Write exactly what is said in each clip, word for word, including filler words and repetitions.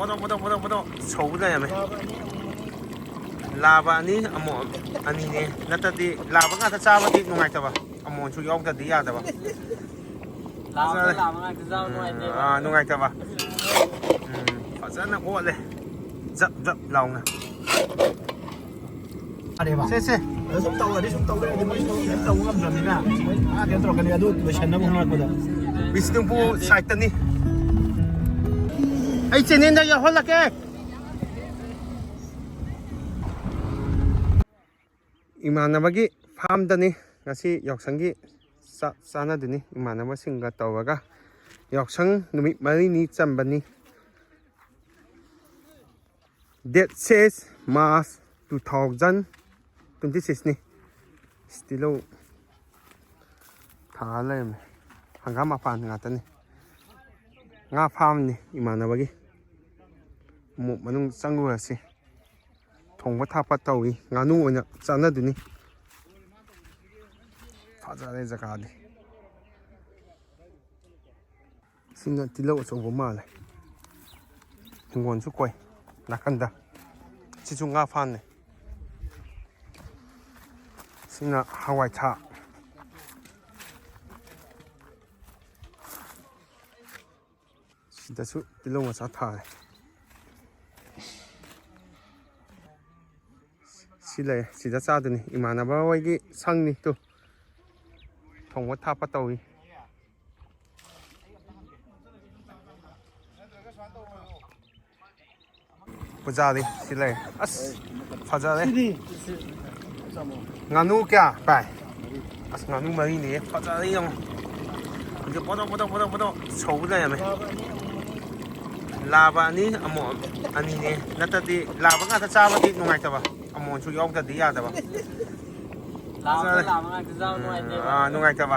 ꯄꯣꯗꯣꯛ ꯄꯣꯗꯣꯛ ꯄꯣꯗꯣꯛ ꯄꯣꯗꯣꯛ ꯁꯧꯕ ꯂꯩꯔꯝꯃꯦ꯫ ꯂꯥꯕ ꯑꯅꯤ, ꯑꯃꯣꯝ ꯑꯅꯤꯅꯦ꯫ ꯅꯠꯇ꯭ꯔꯗꯤ ꯂꯥꯕ ꯉꯥꯛꯇ ꯆꯥꯕꯗꯤ ꯅꯨꯡꯉꯥꯏꯇꯕ, ꯑꯃꯣꯝꯁꯨ ꯌꯥꯎꯗ꯭ꯔꯗꯤ ꯌꯥꯗꯕ꯫ ꯂꯥꯕ ꯐꯖꯔꯦ꯫ ꯂꯥꯕ ꯉꯥꯛꯇ ꯆꯥꯕ ꯎꯝ, ꯅꯨꯡꯉꯥꯏꯇꯦꯕ꯫ ꯑꯥ, ꯅꯨꯡꯉꯥꯏꯇꯕ꯫ ꯎꯝ, ꯐꯖꯅ ꯑꯣꯠꯂꯦ, ꯖꯞ ꯖꯞ ꯂꯥꯎꯅ꯫ ꯐꯔꯦꯕ꯫ ꯁꯦ, ꯁꯦ꯫ ꯑꯗ ꯁꯨꯝ ꯇꯧꯔꯗꯤ ꯁꯨꯝ ꯇꯧ ꯂꯩꯔꯗꯤ ꯃꯣꯏꯁꯨ ꯀꯩꯝ ꯇꯧꯕ ꯉꯝꯗ꯭ꯔꯕꯅꯤꯅ ꯃꯣꯏ ꯑꯥ ꯀꯩꯅꯣ ꯇꯧꯔꯛꯀꯅꯤ꯫ ꯑꯗꯨ ꯂꯣꯏꯁꯟꯅꯕ ꯍꯣꯠꯅꯔꯛꯄꯗ꯫ ꯕꯤꯁꯅꯨꯄꯨꯔ ꯁꯥꯏꯠꯇꯅꯤ꯫ ꯑꯩ ꯆꯦꯅꯦꯜꯗ ꯌꯥꯎꯍꯜꯂꯛꯀꯦ꯫ ꯏꯃꯥꯟꯅꯕꯒꯤ ꯐꯥꯝꯗꯅꯤ ꯉꯁꯤ ꯌꯥꯎꯁꯪꯒꯤ ꯆꯥꯛ ꯆꯥꯅꯗꯣꯏꯅꯤ ꯏꯃꯥꯟꯅꯕꯁꯤꯡꯒ ꯇꯧꯔꯒ꯫ ꯌꯥꯎꯁꯪ ꯅꯨꯃꯤꯠ ꯃꯔꯤꯅꯤ ꯆꯟꯕꯅꯤ꯫ Date six March two thousand twenty sixꯅꯤ꯫ ꯇꯤꯜꯍꯧ ꯊꯥꯔ ꯂꯩꯔꯝꯃꯦ꯫ ꯍꯪꯒꯥꯝ ꯃꯄꯥꯟ ꯉꯥꯛꯇꯅꯤ꯫ ꯉꯥ ꯐꯥꯝꯅꯤ ꯏꯃꯥꯟꯅꯕꯒꯤ꯫ ꯑꯃꯨꯛ ꯃꯅꯨꯡ ꯆꯪꯉꯨꯔꯁꯤ꯫ ꯊꯣꯡꯕ ꯊꯥꯛꯄ ꯇꯧꯏ꯫ ꯉꯥꯅꯨ ꯑꯣꯏꯅ ꯆꯥꯅꯗꯣꯏꯅꯤ꯫ ꯐꯖꯔꯦ ꯖꯒꯥꯗꯤ꯫ ꯁꯤꯅ ꯇꯤꯜꯍꯧ ꯑꯆꯧꯕ ꯃꯥꯜꯂꯦ꯫ ꯍꯤꯡꯒꯣꯜꯁꯨ ꯀꯣꯏ ꯅꯥꯀꯟꯗ꯫ ꯁꯤꯁꯨ ꯉꯥ ꯐꯥꯝꯅꯦ꯫ ꯁꯤꯅ ꯍꯋꯥꯏ ꯊ꯭ꯔꯥꯛ꯫ ꯁꯤꯗꯁꯨ ꯇꯤꯜꯍꯧ ꯃꯆꯥ ꯊꯥꯔꯦ꯫ ꯁꯤ ꯂꯩ, ꯁꯤꯗ ꯆꯥꯗꯣꯏꯅꯤ꯫ ꯏꯃꯥꯟꯅꯕ ꯍꯣꯏꯒꯤ ꯁꯪꯅꯤ ꯇꯨ꯫ ꯊꯣꯡꯕ ꯊꯥꯛꯄ ꯇꯧꯏ꯫ ꯄꯨꯖꯥꯔꯤ ꯁꯤ ꯂꯩ꯫ ꯑꯁ, ꯐꯖꯔꯦ꯫ ꯉꯥꯅꯨ ꯀꯌꯥ ꯄꯥꯏ? ꯑꯁ, ꯉꯥꯅꯨ ꯃꯔꯤꯅꯦ꯫ ꯐꯖꯔꯦ ꯌꯦꯡꯉꯣ꯫ ꯍꯧꯖꯤꯛ ꯄꯣꯗꯣꯛ ꯄꯣꯗꯣꯛ ꯄꯣꯗꯣꯛ ꯄꯣꯗꯣꯛ ꯁꯧꯕ ꯂꯩꯔꯝꯃꯦ꯫ ꯂꯥꯕ ꯑꯅꯤ, ꯑꯃꯣꯝ ꯑꯅꯤꯅꯦ꯫ ꯅꯠꯇ꯭ꯔꯗꯤ ꯂꯥꯕ ꯉꯥꯛꯇ ꯆꯥꯕꯗꯤ ꯅꯨꯡꯉꯥꯏꯇꯕ, ꯑꯃꯣꯝꯁꯨ ꯌꯥꯎꯗ꯭ꯔꯗꯤ ꯌꯥꯗꯕ꯫ ꯂꯥꯕ ꯐꯖꯔꯦ꯫ ꯂꯥꯕ ꯉꯥꯛꯇ ꯆꯥꯕ ꯎꯝ, ꯅꯨꯡꯉꯥꯏꯇꯦꯕ꯫ ꯑꯥ, ꯅꯨꯡꯉꯥꯏꯇꯕ꯫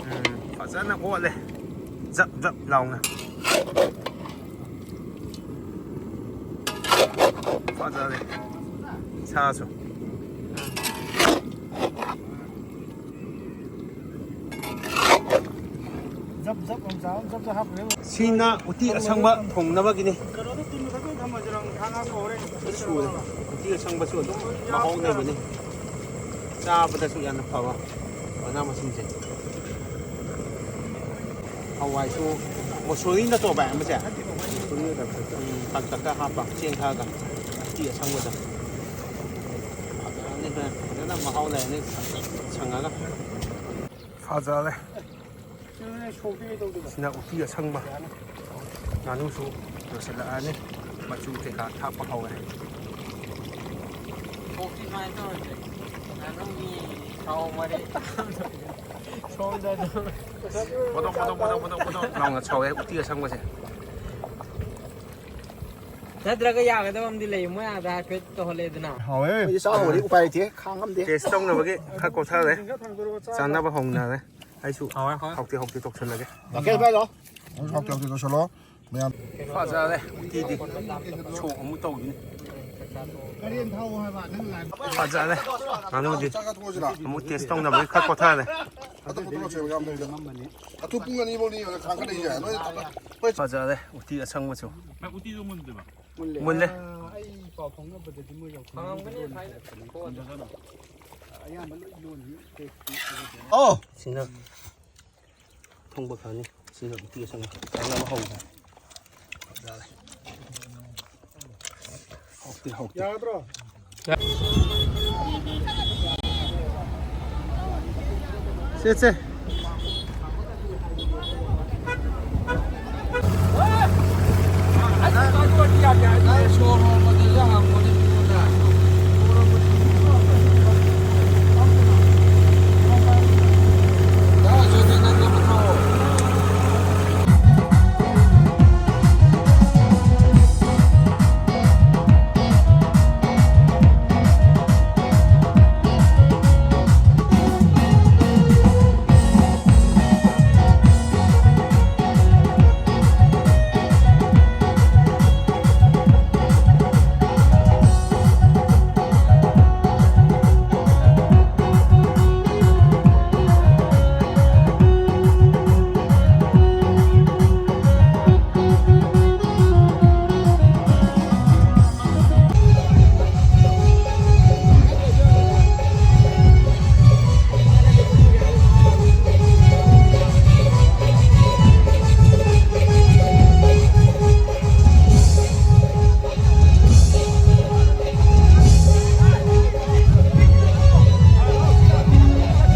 ꯎꯝ, ꯐꯖꯅ ꯑꯣꯠꯂꯦ꯫ ꯖꯞ ꯖꯞ ꯂꯥꯎꯅ꯫ ꯐꯖꯔꯦ꯫ ꯁꯥꯁꯨ꯫ ꯖꯞ ꯖꯞ ꯑꯃ ꯁꯤꯅ ꯎꯇꯤ ꯑꯁꯪꯕ ꯊꯣꯡꯅꯕꯒꯤꯅꯤ꯫ ꯁꯨꯔꯦ꯫ ꯎꯇꯤ ꯑꯁꯪꯕꯁꯨ ꯑꯗꯨꯝ ꯃꯍꯥꯎ ꯂꯩꯕꯅꯤ꯫ ꯆꯥꯕꯗꯁꯨ ꯌꯥꯝꯅ ꯐꯕ ꯃꯅꯥ ꯃꯁꯤꯡꯁꯦ꯫ ꯍꯋꯥꯏꯁꯨ ꯃꯁꯨꯔꯤ ꯅꯠꯇ꯭ꯔꯣ ꯚꯥꯏ ꯑꯃꯁꯦ? ꯎꯝ, ꯀꯪꯇꯛꯇ ꯍꯥꯞꯄ ꯆꯦꯡ ꯊꯥꯛꯑꯒ ꯎꯇꯤ ꯑꯁꯪꯕꯗ꯫ ꯐꯖꯔꯅꯤ ꯚꯥꯏ, ꯐꯖꯅ ꯃꯍꯥꯎ ꯂꯩꯔꯅꯤ ꯁꯪꯉꯒ꯫ ꯐꯖꯔꯦ꯫ ꯁꯤꯅ ꯎꯇꯤ ꯑꯁꯪꯕ꯫ ꯉꯥꯅꯨꯁꯨ ꯂꯣꯏꯁꯤꯜꯂꯛꯑꯅꯤ꯫ ꯃꯆꯨ ꯀꯩꯀꯥ ꯊꯥꯛꯄ ꯍꯧꯔꯦ꯫ ꯁꯣꯛꯇꯤ ꯁꯨꯃꯥꯏꯅ ꯇꯧꯔꯁꯦ꯫ ꯉꯥꯅꯨꯒꯤ ꯊꯥꯎ ꯃꯔꯦꯛ꯫ ꯁꯣꯝꯗ ꯑꯗꯨꯝ꯫ ꯄꯣꯗꯣꯛ, ꯄꯣꯗꯣꯛ, ꯄꯣꯗꯣꯛ, ꯄꯣꯗꯣꯛ, ꯄꯣꯗꯣꯛ ꯂꯥꯎꯅ ꯁꯧꯋꯦ ꯎꯇꯤ ꯑꯁꯪꯕꯁꯦ꯫ ꯅꯠꯇ꯭ꯔꯒ ꯌꯥꯒꯗꯕ ꯑꯃꯗꯤ ꯂꯩ, ꯃꯣꯏ ꯑꯥꯗ ꯍꯥꯏꯐꯦꯠ ꯇꯧꯍꯜꯂꯦꯗꯅ꯫ ꯍꯥꯎꯋꯦ꯫ ꯑꯩꯗꯤ ꯆꯥꯕꯕꯨꯗꯤ ꯎꯄꯥꯏ ꯂꯩꯇꯦ, ꯈꯥꯡ ꯉꯝꯗꯦ꯫ ꯇꯦꯁ ꯇꯧꯅꯕꯒꯤ ꯈꯔ ꯀꯣꯊꯔꯦ꯫ ꯆꯥꯅꯕ ꯍꯧꯅꯔꯦ꯫ ꯑꯩꯁꯨ ꯍꯥꯎꯋꯦ, ꯍꯥꯎꯋꯦ꯫ ꯍꯥꯎꯇꯦ ꯍꯥꯎꯇꯦ ꯇꯧꯁꯜꯂꯒꯦ꯫ ꯂꯥꯛꯀꯦ ꯚꯥꯏ, ꯂꯥꯛꯑꯣ꯫ ꯍꯥꯎꯇꯦ ꯍꯥꯎꯇꯦ ꯇꯧꯁꯜꯂꯣ ꯃꯌꯥꯝ꯫ ꯐꯖꯔꯦ ꯎꯇꯤꯗꯤ꯫ ꯁꯣꯛ ꯑꯃꯨꯛ ꯇꯧꯈꯤꯅꯤ꯫ ꯐꯖꯔꯦ꯫ ꯉꯥꯅꯨꯗꯤ ꯑꯃꯨꯛ ꯇꯦꯁ ꯇꯧꯅꯕꯒꯤ ꯈꯔ ꯀꯣꯊꯔꯦ꯫ ꯑꯇꯣꯞꯄ ꯄꯨꯂꯞꯁꯦ ꯌꯥꯝ ꯂꯩꯔꯦ꯫ ꯑꯗꯨ ꯄꯨꯡ ꯑꯅꯤ ꯐꯥꯎꯅꯤ ꯌꯦꯡꯉꯣ, ꯈꯥꯡꯒꯠꯂꯛꯏꯁꯦ꯫ ꯅꯣꯏ ꯐꯖꯔꯦ ꯎꯇꯤ ꯑꯁꯪꯕꯁꯨ꯫ ꯚꯥꯏ, ꯎꯇꯤꯗꯣ ꯃꯨꯟꯗ꯭ꯔꯤꯕ? ꯃꯨꯜꯂꯦ꯫ ꯑꯩ ꯄꯥꯎ ꯐꯥꯎꯅꯕꯗꯗꯤ ꯃꯣꯏ ꯌꯥꯎꯁꯪ ꯐꯪꯉꯝꯒꯅꯤ ꯂꯣꯟ ꯊꯥꯏꯅ꯫ ꯍꯥꯏꯔꯛꯄꯅꯦ꯫ ꯀꯣꯟꯅ꯫ ꯑꯌꯥꯝꯕ ꯂꯣꯏ ꯂꯣꯟꯅꯤ꯫ ꯑꯣ! ꯁꯤꯅ ꯊꯣꯡꯕ ꯈꯔꯅꯤ꯫ ꯁꯤꯅ ꯎꯇꯤ ꯑꯁꯪꯕ ꯆꯥꯅꯕ ꯍꯧꯈ꯭ꯔꯦ꯫ ꯌꯥꯔꯦ꯫ ꯍꯥꯎꯇꯦ, ꯍꯥꯎꯇꯦ꯫ ꯌꯥꯒꯗ꯭ꯔꯣ? ꯁꯦ, ꯁꯦ꯫